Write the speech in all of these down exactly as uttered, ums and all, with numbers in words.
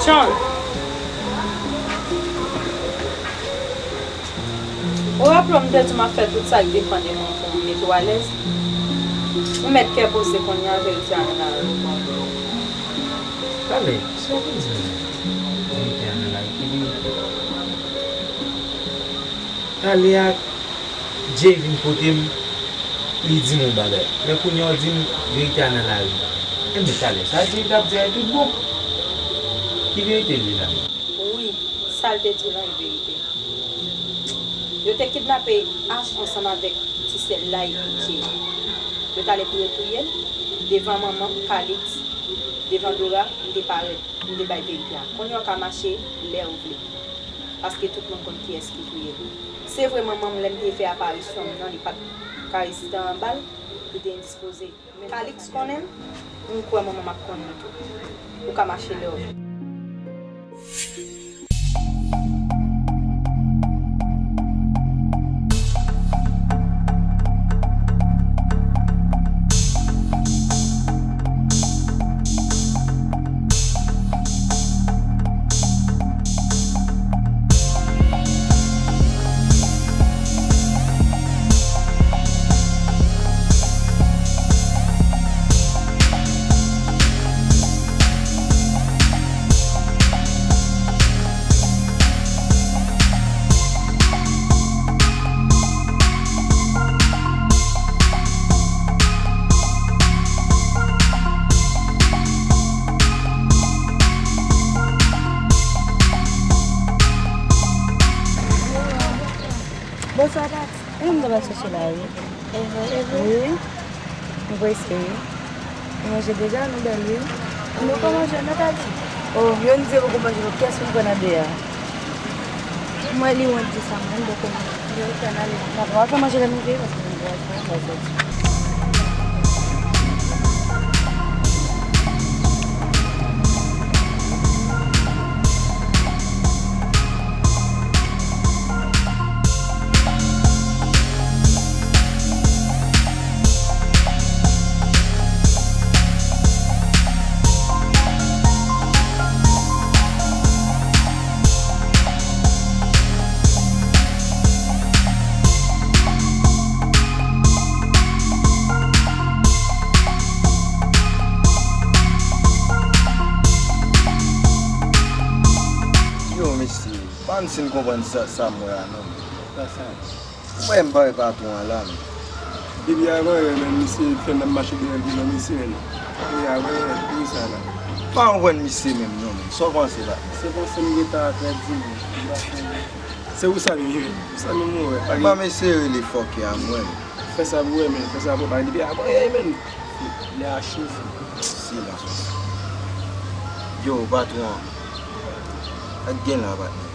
John! Ou raple w m te di w m ap fè tout sa k depann de mwen pou m mete w alèz? Ou mèt kè poze kounye a, verite a nan lari. Talè, sa w vin di m? Verite a nan lari, ki verite? Talè a, Jay vin kote m, li di m yon bagay. Men kounye a w di m verite a nan lari. Enben, talè, sa Jay t ap di a tout bon? Ki verite l ye la menm? Wi, sa l te di w lan e verite. Yo te kidnape Ash ansanm avèk ti sè l la epi Jay. Yo t ale pou yo touye l devan manman m, Calix, devan Dora, m te parèt, m te bay verite a. Kounye a w ka mache lè w vle. Paske tout moun konn kiyès ki touye l. Se vre, manman m, lè m te fè aparisyon m nan, li pa t ka reziste anba l, li te endispoze. Men Calix konnen m, m kwè manman m ap konnen tou. Ou ka mache lè w vle. Bonswa, Tati. E, m t ap chèche la, wi. E vre, e vre? Wi. Nou prese, wi. Nou manje deja, nou bèl, wi. Nou pa manje, nou ta di. O, yo di poko manje, nou kès moun pran nan de a. Mwen, li wont di sa, mwen, m poko manje. Yo, fè n ale. N ap fè manje lè m rive, paske m pral fè yon pòz. Yo, mesye, pa m si n konprann sa, sa m wè a, non. Sa sa? Ou wè m pa wè patwon an la, men. Depi avan yè, men, misye fè n ap mache dèyè l, di non, mesye, men. Depi avan yè, ki sa la? Pa konprann misye menm, non, men. Sa w panse, patnè? Se panse m gentan atrè di m. Se ou sa menm, wi. Ou sa menm ou wè. Pa gen. Ban m eseye rele fòkè a mwen. Fè sa pou wè, men. Fè sa pou wè. Depi avan yè, men. Lè a cho, fi. Silans. Yo, patwon. Sa k gen la, patnè?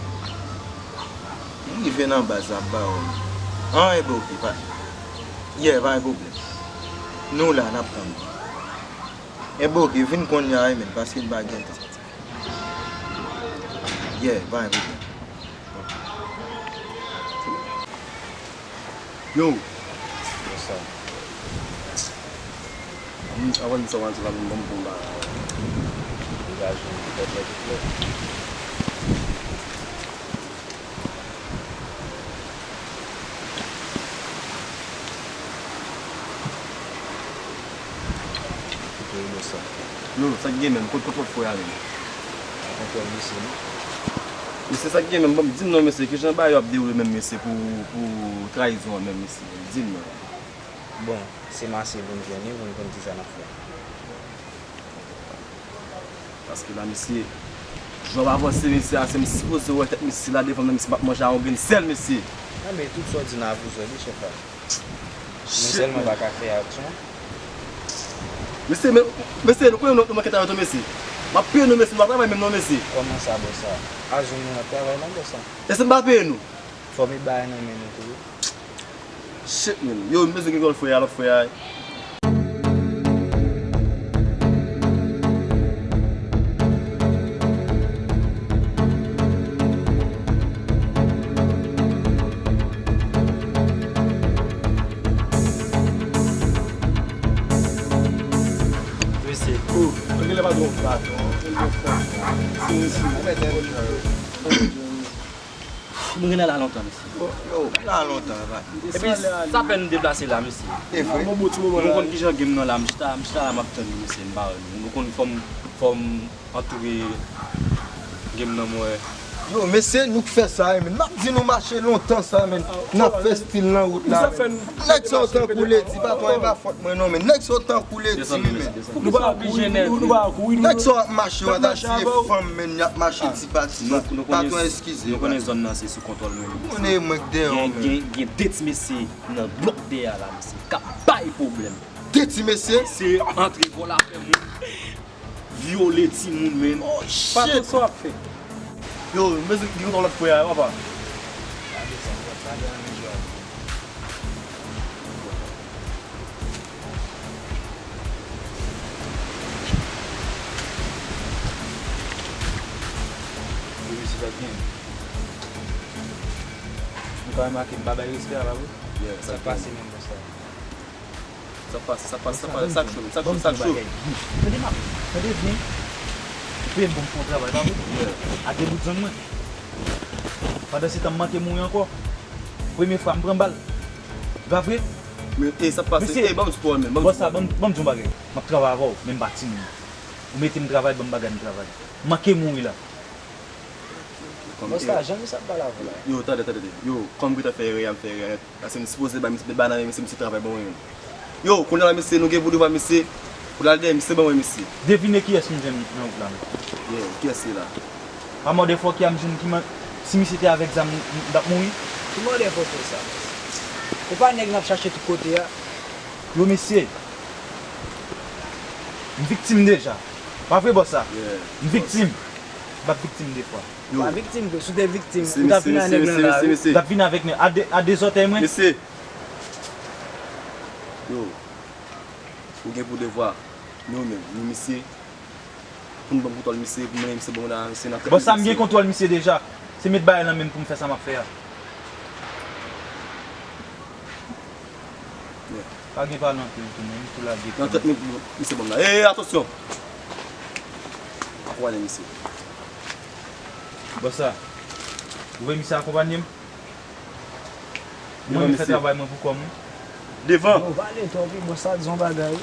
M rive nan baz la, m ba w. An, enben oke, patnè. Yeah, pa gen pwoblèm. Nou la, n ap tann ou. Enben oke, vin kounye a, wi, men, paske n pa gen tan. Yeah, pa gen pwoblèm. Yo. What's up? Avan n sa w antre la, m ban m pou m ba. Degaje w, tèt mwen tout lè. Yo, sa k gen menm? Kot, kot lòt frè a menm? Pa konprann mesye, non. Mesye, sa k gen menm? Ban m, di m non, mesye, kijan bagay yo ap dewoule menm, mesye, pou, pou trayizon an menm, mesye? Di m non. Bon, se mache pou n jwenn li, pou n konn kisa n ap fè. Paske la, mesye, jan w avanse, mesye, a, se m sipoze wè tèt mesye la devan m nan, mesye, m ap manje a yon grenn sèl, mesye. Enben, tout sa w di nan akouzè li, chèf la. Nou sèlman pa ka fè aksyon. Mesye, men, mesye, nou konnen nou, nou manke travay tou, mesye. M ap peye nou, mesye, nou pa travay menm non, mesye. Kòman sa, bòs la? A jou nou ap travay la, bòs la. E si m pa peye nou? Fò m met bagay nan men nou tou wi. Shit, man. Yo, m bezwen gen kòl frè a, lòt frè a. Mesye, oh, angle la pa twò bat. Mwen gen la lontan, mesye. Yo, la lontan, va. Epi, sa fè n deplase la, mesye. E vre. Nou konn kijan game nan la, m chita, m chita la, m ap tann nou, mesye, m pa wè nou. Nou konn fò m, fò m antoure game nan, mwen. Yo, mesye, nou k fè sa, men. M ap di nou mache lontan sa, men. N ap fè stil nan wout la, men. Nèg sa yo tankou Ledi, patwon, e pa fòt mwen non, men. Nèg sa yo tankou Ledi, wi, men. Nou pa kouri, nou, nou pa kouri, nou. Nèg sa yo ap mache, w ap di e fanm, men, y ap mache ti pa ti pa. Patwon, eskize. Nou konnen zòn nan se sou kontwòl mwen. Konnen mwen k dèyè w, men. Gen, gen, gen de ti mesye nan blòk dèyè a la, mesye. K ap bay pwoblèm. De ti mesye? Se antre vòlò fè moun. Vyole timoun, men. Oh, shit! Patwon, sa w ap fè? Yo, mezanmi, gen yon lòt frè a, papa. Yo, mesye, sa gen. Nou ka remake m pa bay respè a, pa vre? Yeah, sa k pase menm konsa. Sa k pase, sa k pase, sa k pase, sa k cho, sa k cho, sa k cho. Tande m ap, tande byen. Ou peye m pou m fè yon travay, pa vre? Yeah. A de bout zòn mwen. Pandan se tan m manke mouri ankò. Premye fwa m pran bal. Pa vre? Men, e, sa k pase? Mesye, e, ban m di pawòl, men, ban m di pawòl. Bòs la, ban m, ban m di yon bagay. M ap travay avè w, men m pa timoun. Ou mete m travay, ban m bagay m travay. M manke mouri la. Bòs la, jan misye ap pale avè w la. Yo, tande, tande, tande. Yo, kòm m gentan fè erè a, m fè erè a nèt. Paske m sipoze bay misye, bay nan men misye, misye travay ban mwen menm. Yo, kounye a la, mesye, nou gen pou devwa, mesye. Pou n al dèyè misye, ban mwen misye. Devine kiyès m jwenn nan wout la, men. Yeah, kiyès se la? Pa mòde fòkè a m jwenn ki man-, si misye te avèk zam, m, m t ap mouri. Ki mòde fòkè sa? Ou pa nèg n ap chache tout kote a? Yo, mesye. M viktim deja. Pa vre, bòs la? Yeah. M viktim. M p ap viktim de fwa. Yo. Pa viktim vre, si w te viktim, ou t ap vin ak nèg nan lari. Mesye, mesye, mesye. T ap vin avèk nèg a de, a de zòtèy mwen. Mesye. Yo. Ou gen pou devwa. Nou menm, nou misye. Pou n ban kontwòl misye, pou mennen misye ban nou la, misye n ap... Bòs la, m gen kontwòl misye deja. Se met bagay nan men m pou m fè sa m ap fè a. Yeah. Pa gen pale anpil tou, men, pou lage. Nan tèt misye ban m la. Ey, ey, atansyon! Akonpaye misye. Bòs la, ou vle misye akonpaye m? Mwen, m fè travay mwen pou kò m, wi. Devan. Ou pale twòp, wi, bòs la di yon bagay, wi.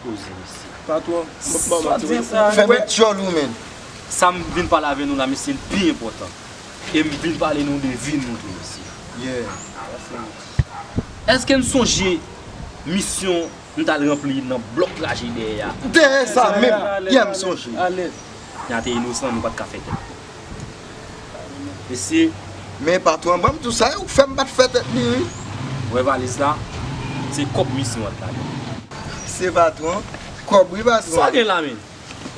Poze, mesye. Patwon, m ap ba w mati, wi. Fèmen dyòl ou, men. Sa m vin pale avè nou la, mesye, l pi enpòtan. E m vin pale nou de vi nou tou, mesye. Yeah. Èske n sonje misyon m t al ranpli nan blòk traje dèyè a? Dèyè sa menm, yeah, m sonje. N a te inosan, nou pa t ka fè tèt. Mesye. Men patwon, ban m tou sa, ou fè m pa t fè tèt li, wi. Wè valiz la, se kòb misyon an t ladan. Se patwon, kòb wi patwon. Sa w gen la, men?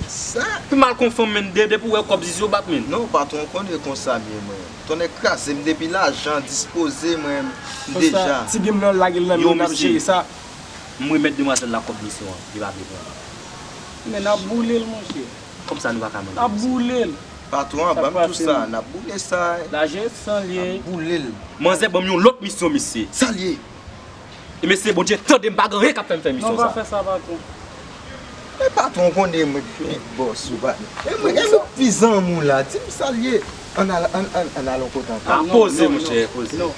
Sa? Pi mal kon fanm, men, de, depi w wè kòb zizi w bat, men. Non, patwon, w konnen konsa m ye, mwen. Tonnè kraze m depi lajan dispoze mwen, m deja. Ti game nan lage l nan men w, n ap jere sa. M remèt demwazèl la kòb misyon an, li pa vle pran. Men n ap boule l, monchè. Kòb sa nou pa ka manje. N ap boule l. Patwon an, ban m tou sa, n ap boule sa. Lajan san l ye. N ap boule l. Manzè ban m yon lòt misyon, mesye. Sa l ye? E mesye, Bondye tande m, pa gen anyen k ap fè m fè misyon sa. Non, pa fè sa, patwon. Men patwon, w konnen mwen pi big boss ou, pa. E mwen, e mwen pi zanmi w la, di m sa l ye. Ann al, ann, ann, ann al yon kote ankò. A, poze, monchè, poze. Non.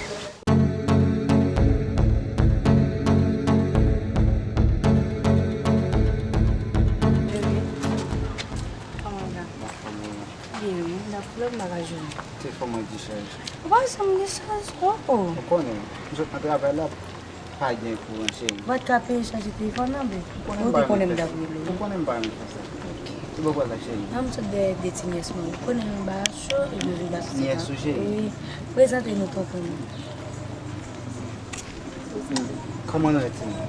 Kòman w ye? Byen, wi, n ap plè, m pa ka jwenn ou. Telefòn mwen dichaj. Ou pa janm dichaj, oh, oh. Ou konnen, m sot nan travay la, pa gen kouran, cheri. Ou pa t ka peye chaje telefòn nan, boo? Ou te konnen m t ap rele w. Ou konnen m pa renmen fè sa. Ok. Ki bò w pral la, cheri? An, m sot dèyè de ti nyès mwen. Ou konnen m ba cho, epi m vin ba pitit la. Nyès ou, cheri? Wi. Prezante nou tonton nou. Kòman nou ye, timoun?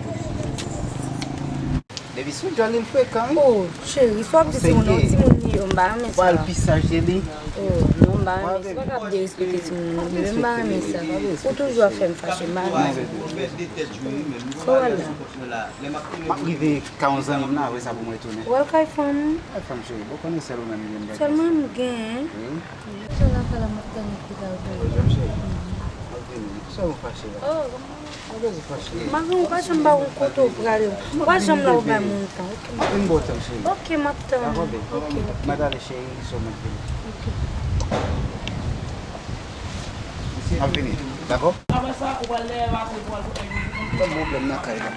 Depi sou djòl li, l frekan, wi. Oh, cheri, sa w ap di timoun nan, timoun li yo, m pa renmen sa. Pral pi saj de li. Oh, non, m pa renmen sa. Ou pa ka ap derespekte timoun nan, bebe, m pa renmen sa. Ou toujou ap fè m fache, m pa renmen sa. Sa w al la? M ap rive kay yon zanmi m nan, apre sa pou mwen retounen. Ou al kay fanm? Kay fanm, cheri, ou konnen sèl ou menm m gen. Sèlman m gen. Wi. Sèl afè la, m ap tann ou pita, ok? Wi, cheri. M ap vini. Sa ou fache la? Oh, kòman? Mari, ou pa janm ba yon kote w prale. Ou pa janm la ou bay moun tan. Ok, m ap tann ou. Ok, ok. M ap ale, cheri, sou mwen vini. Ok. M ap vini, dakò? Ban m pwoblèm nan kay la.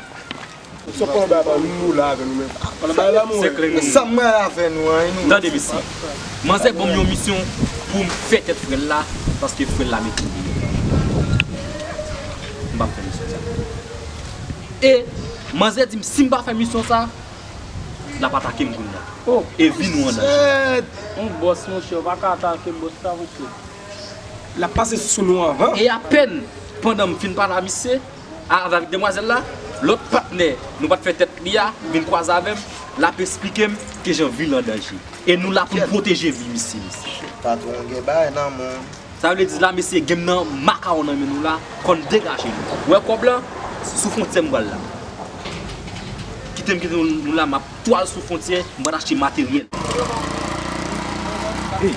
Sa pa anba ba nou la avè nou menm. Anba ba la mwen. Sa mwen avè nou an, nou. Tande mesye. Manzè ban m yon misyon pou m fè tèt frè l la, paske frè l la mete m deyò. M p ap fè misyon sa. E manzè di m si m pa fè misyon sa, l ap atake m kounye a. E vi nou an danje. Yon bòs, monchè, ou pa ka atake bòs sa, monchè. L ap pase sou nou anvan. E apèn pandan m fin pale a misye, a, avèk demwazèl la, lòt patnè nou pa t fè tèt li a vin kwaze avè m, l ap esplike m kijan vi l an danje. E nou la pou n pwoteje vi misye, mesye. Patwon, gen bagay nan men w. Sa vle di la, mesye, gen m nan makawon nan men nou la, fò n degaje nou. Ou wè kòb la? Sou fwontyè m pral la. Kite m kite nou, nou la, m ap tou al sou fwontyè, m pral achte materyèl. Hey.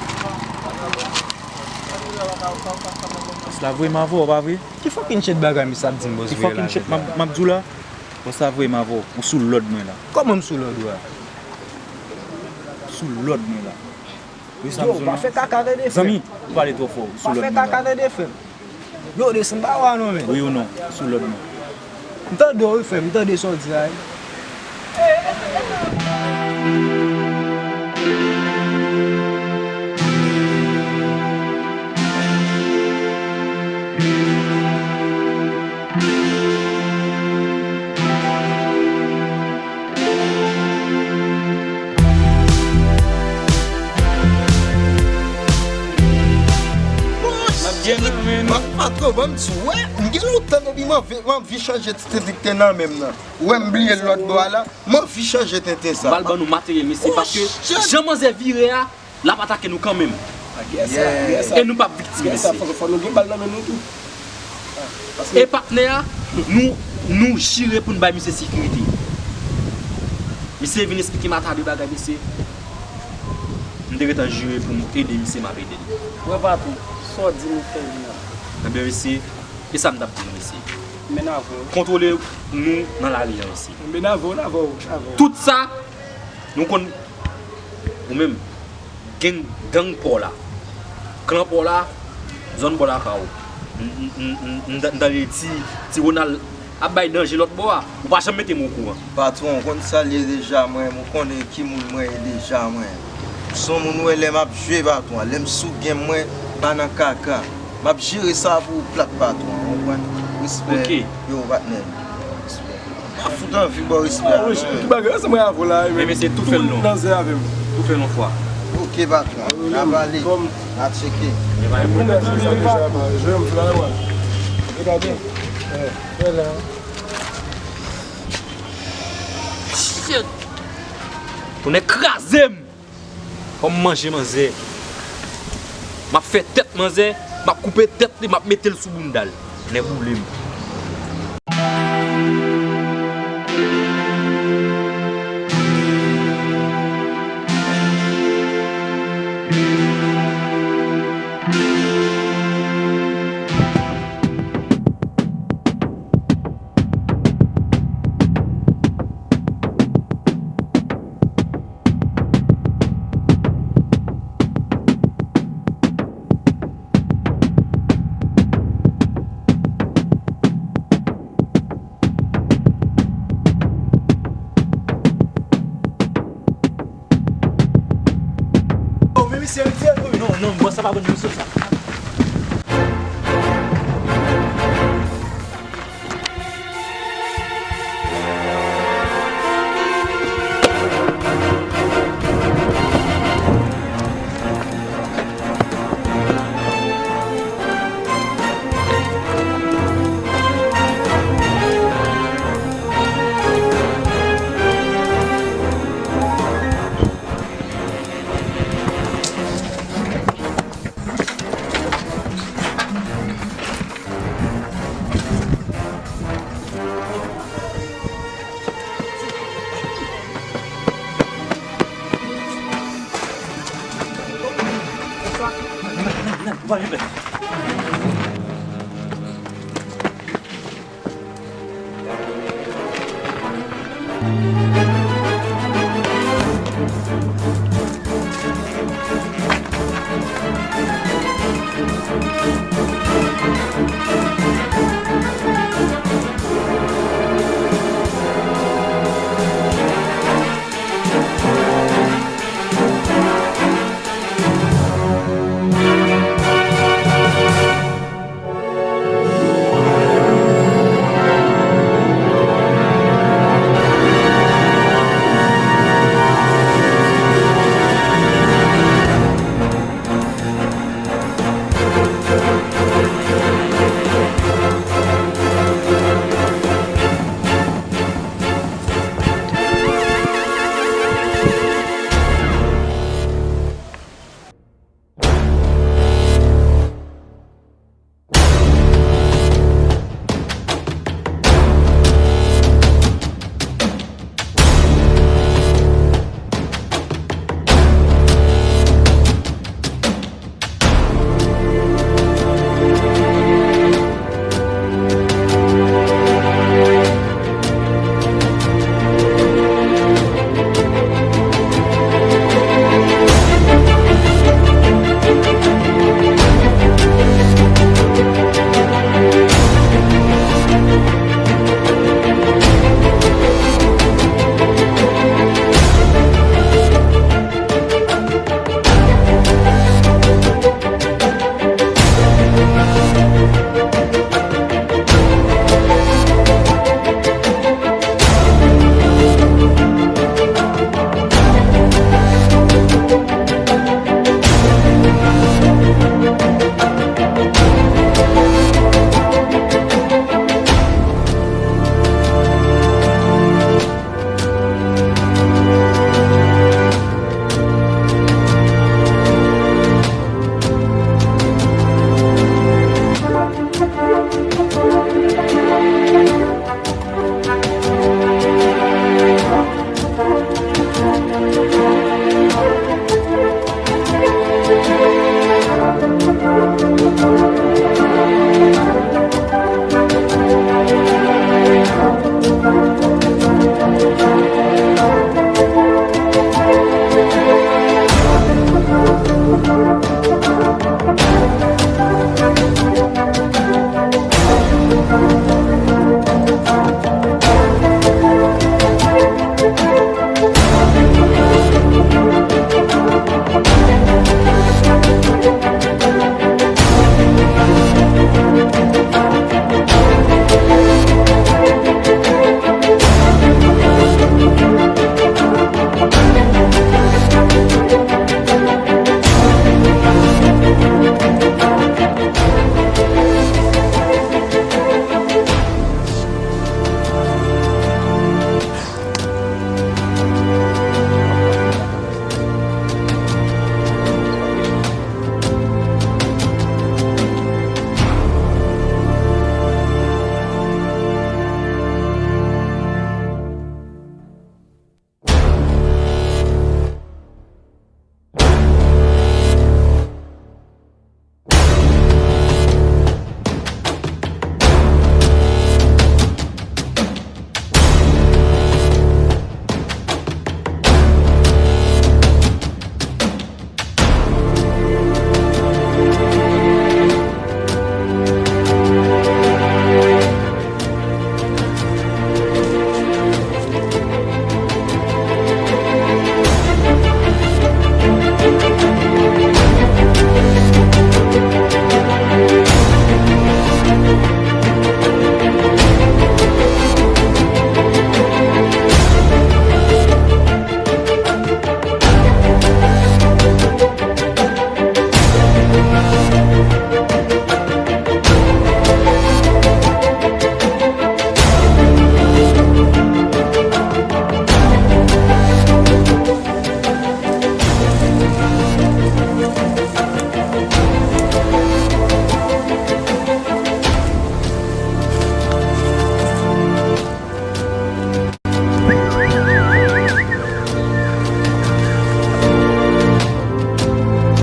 Bòs la voye m avè w, pa vre? Ki fucking shit bagay misye ap di m, bòs? Ki fucking shit m ap, m ap di w la? Bòs la voye m avè w. Ou sou lòd mwen la. Kòman m sou lòd ou a? Ou sou lòd mwen la. Yo, pa fè kaka tande frè m. Zanmi, ou pale twò fò, ou sou lòd mwen la. Pa fè kaka tande frè m. Yo, desann pa wa non, men. Wi ou non, ou sou lòd mwen. M tande w wi, frè m, m tande sa w di a wi. Patwon, ban m di w, wè, m gen lontan depi m anvi, m anvi chanje ti tenten nan men m nan. Ou wè m bliye l lòt bò a la, m anvi chanje tenten sa. M pral ban nou materyèl, mesye, paske jan manzè vire a, l ap atake nou kanmenm. E nou p ap viktim, mesye. Fò, fò nou gen bal nan men nou tou. E patnè a, nou, nou jire pou n bay misye sekirite. Misye vin esplike m atade bagay, mesye. M te gentan jire pou m ede misye, m ap ede l. Wè patwon, sa w di nou fè vin ap. Ebyen, mesye, e sa m t ap di nou, mesye. Men avè w. Kontwole nou nan lari a, mesye. Men avè w, avè w, avè w. Tout sa, nou konn, ou menm, gang, gang pa w la. Klan pa w la, zòn bò lakay ou. M, m, m, m, m, m tande ti, ti Ronald ap bay danje lòt bò a. Ou pa janm mete m okouran. Patwon, ou konn sa l ye deja, mwen, ou konnen ki moun mwen ye deja, mwen. M se yon moun ou wè lè m ap jwe, patwon, lè m sou game mwen, pa nan kaka. M ap jere sa pou ou plat, patwon, ou konprann? Respè. Ok. Yo, patnè. Respè. Pa fout anvi ba w respè a, non. Ki bagay, se mwen avè w la, men mesye, tou fè l non. Nan zè avè m. Tou fè l yon fwa. Ok, patwon. N a pale. N a tcheke. Shit. Tonnè kraze m. Fò m manje manzè. M ap fè tèt manzè, m ap koupe tèt li, m ap mete l sou bounda l. Nèg boule m. Oh, men misye, misye, non, non, bòs, sa pa bon, misye, sa.